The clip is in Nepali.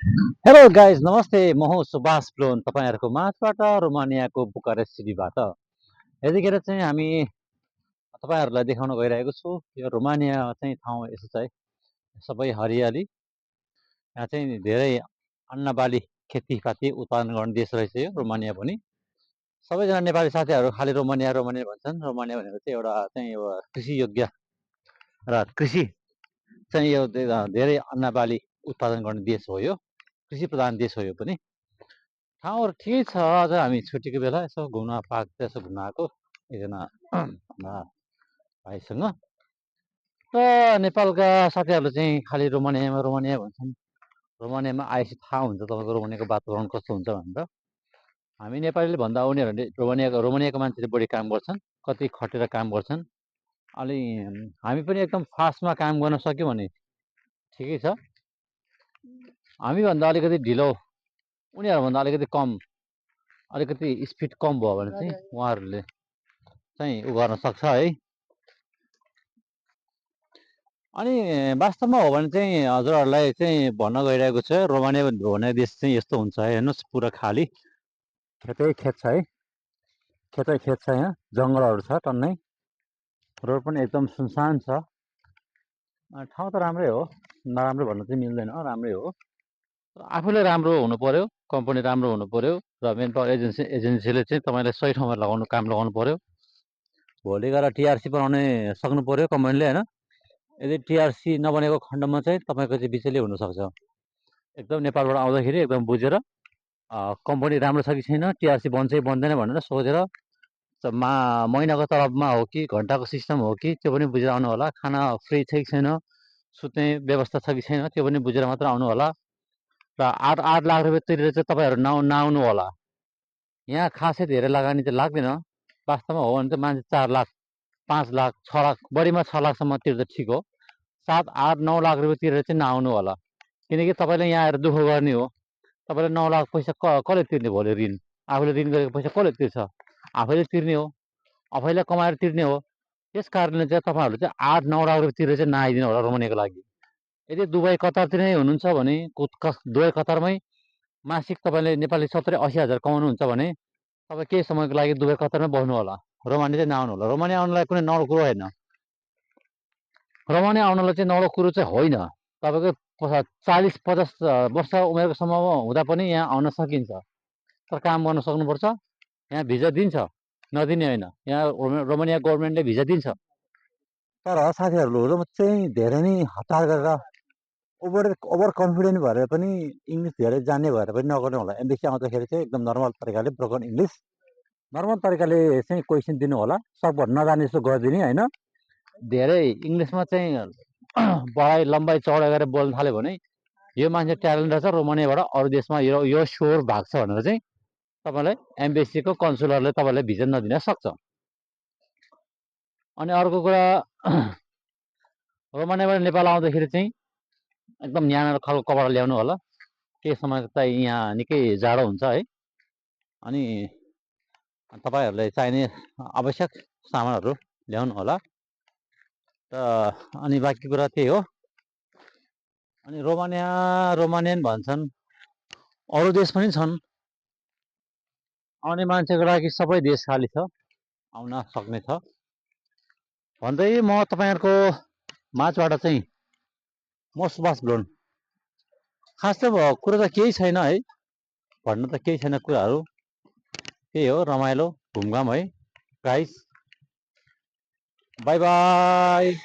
हेलो गाइज नमस्ते म हुँ सुभाष प्लोन तपाईँहरूको माझबाट रोमानियाको बुकारेस्ट सिटीबाट यतिखेर चाहिँ हामी तपाईँहरूलाई देखाउन गइरहेको छु यो रोमानिया चाहिँ ठाउँ यसो चाहिँ सबै हरियाली यहाँ चाहिँ धेरै अन्नबाली खेतीपाती उत्पादन गर्ने देश रहेछ यो रोमानिया पनि सबैजना नेपाली साथीहरू खालि रोमानिया रोमानिया भन्छन् रोमानिया भनेको चाहिँ एउटा चाहिँ यो कृषि योग्य र कृषि चाहिँ यो धेरै अन्नबाली उत्पादन गर्ने देश हो यो कृषि प्रधान देश हो यो पनि ठाउँहरू ठिकै छ अझ हामी छुट्टीको बेला यसो घुम्न पार्क यसो घुम्न आएको एकजना हाम्रा भाइसँग र नेपालका साथीहरूले चाहिँ खालि रोमानियामा रोमानिया भन्छन् रोमानियामा आएपछि थाहा हुन्छ तपाईँको रोमानियाको वातावरण कस्तो हुन्छ भनेर हामी नेपालीले भन्दा उनीहरूले रोमानियाको मान्छेले बढी काम गर्छन् कति खटेर काम गर्छन् अलि हामी पनि एकदम फास्टमा काम गर्न सक्यौँ भने ठिकै छ हामीभन्दा अलिकति ढिलो उनीहरूभन्दा अलिकति कम अलिकति स्पिड कम भयो भने चाहिँ उहाँहरूले चाहिँ उ गर्न सक्छ है अनि वास्तवमा हो भने चाहिँ हजुरहरूलाई चाहिँ भन्न गइरहेको छ रोमानिया भन्ने देश चाहिँ यस्तो हुन्छ है हेर्नुहोस् पुरा खाली खेतै खेत छ है खेतै खेत छ यहाँ जङ्गलहरू छ टन्नै रोड पनि एकदम सुनसान छ ठाउँ त राम्रै हो नराम्रो भन्न चाहिँ मिल्दैन राम्रै हो आफूले राम्रो हुनु पर्यो कम्पनी राम्रो हुनु पर्यो र मेन पावर एजेन्सीले चाहिँ तपाईँलाई सही ठाउँमा काम लगाउनु पर्यो भोलि गएर टिआरसी बनाउने सक्नु पर्यो कम्पनीले होइन यदि टिआरसी नबनेको खण्डमा चाहिँ तपाईँको चाहिँ बिचैले हुनसक्छ एकदम नेपालबाट आउँदाखेरि एकदम बुझेर कम्पनी राम्रो छ कि छैन टिआरसी बन्छ कि बन्दैन भनेर सोधेर महिनाको तलबमा हो कि घन्टाको सिस्टम हो कि त्यो पनि बुझेर आउनु होला खाना फ्री छ कि छैन सुत्ने व्यवस्था छ कि छैन त्यो पनि बुझेर मात्र आउनु होला र 8 लाख रुपियाँ तिरेर चाहिँ तपाईँहरू नआउनु होला यहाँ खासै धेरै लगानी चाहिँ लाग्दैन वास्तवमा हो भने चाहिँ मान्छे 4 लाख 5 लाख 6 लाख बढीमा 6 लाखसम्म तिर्दा ठिक हो 7 8 9 लाख रुपियाँ तिरेर चाहिँ नआउनु होला किनकि तपाईँले यहाँ आएर दुःख गर्ने हो तपाईँले 9 लाख पैसा कसले तिर्ने भोलि ऋण आफूले ऋण गरेको पैसा कसले तिर्छ आफैले तिर्ने हो आफैले कमाएर तिर्ने हो त्यस कारणले चाहिँ तपाईँहरूले चाहिँ 8 9 लाख रुपियाँ तिरेर चाहिँ नआइदिनु होला रोमानियाको लागि यदि दुबई कतारतिर नै हुनुहुन्छ भने दुबई कतारमै मासिक तपाईँले नेपाली 70 80 हजार कमाउनुहुन्छ भने तपाईँ केही समयको लागि दुबई कतारमै बस्नु होला रोमानिया चाहिँ नआउनु होला रोमानिया आउनुलाई कुनै नौलो कुरो होइन रोमानिया आउनलाई चाहिँ नौलो कुरो चाहिँ होइन तपाईँको 40 50 वर्ष उमेरको सम्म हुँदा पनि यहाँ आउन सकिन्छ तर काम गर्न सक्नुपर्छ यहाँ भिजा दिन्छ नदिने होइन यहाँ रोमानिया गभर्मेन्टले भिजा दिन्छ तर साथीहरू चाहिँ धेरै नै हतार गरेर ओभर कन्फिडेन्ट भएर पनि इङ्ग्लिस धेरै जान्ने भएर पनि नगर्नु होला एमबिसी आउँदाखेरि चाहिँ एकदम नर्मल तरिकाले ब्रोकन इङ्ग्लिस नर्मल तरिकाले चाहिँ क्वेसन दिनु होला सकभर नजाने जस्तो गरिदिने होइन धेरै इङ्ग्लिसमा चाहिँ बढाइ लम्बाइ चौडाइ गरेर बोल्न थाल्यो भने यो मान्छे ट्यालेन्ट रहेछ रोमानियाबाट अरू देशमा यो स्वर भएको छ भनेर चाहिँ तपाईँलाई एम्बेसीको कन्सुलरले तपाईँलाई भिजा नदिन सक्छ अनि अर्को कुरा रोमानियाबाट नेपाल आउँदाखेरि चाहिँ एकदम न्यानो खालको कपडा ल्याउनु होला केही समय त यहाँ निकै जाडो हुन्छ है अनि तपाईँहरूलाई चाहिने आवश्यक सामानहरू ल्याउनु होला र अनि बाँकी कुरा त्यही हो अनि रोमानियन भन्छन् अरू देश पनि छन् आउने मान्छेको लागि सबै देश खाली छ आउन सक्ने छ भन्दै म तपाईँहरूको माझबाट चाहिँ म सुभाष ब्लोन खास त कुरो त केही छैन है भन्नु त केही छैन कुराहरू त्यही हो रमाइलो घुमघाम है गाइस बाई बाई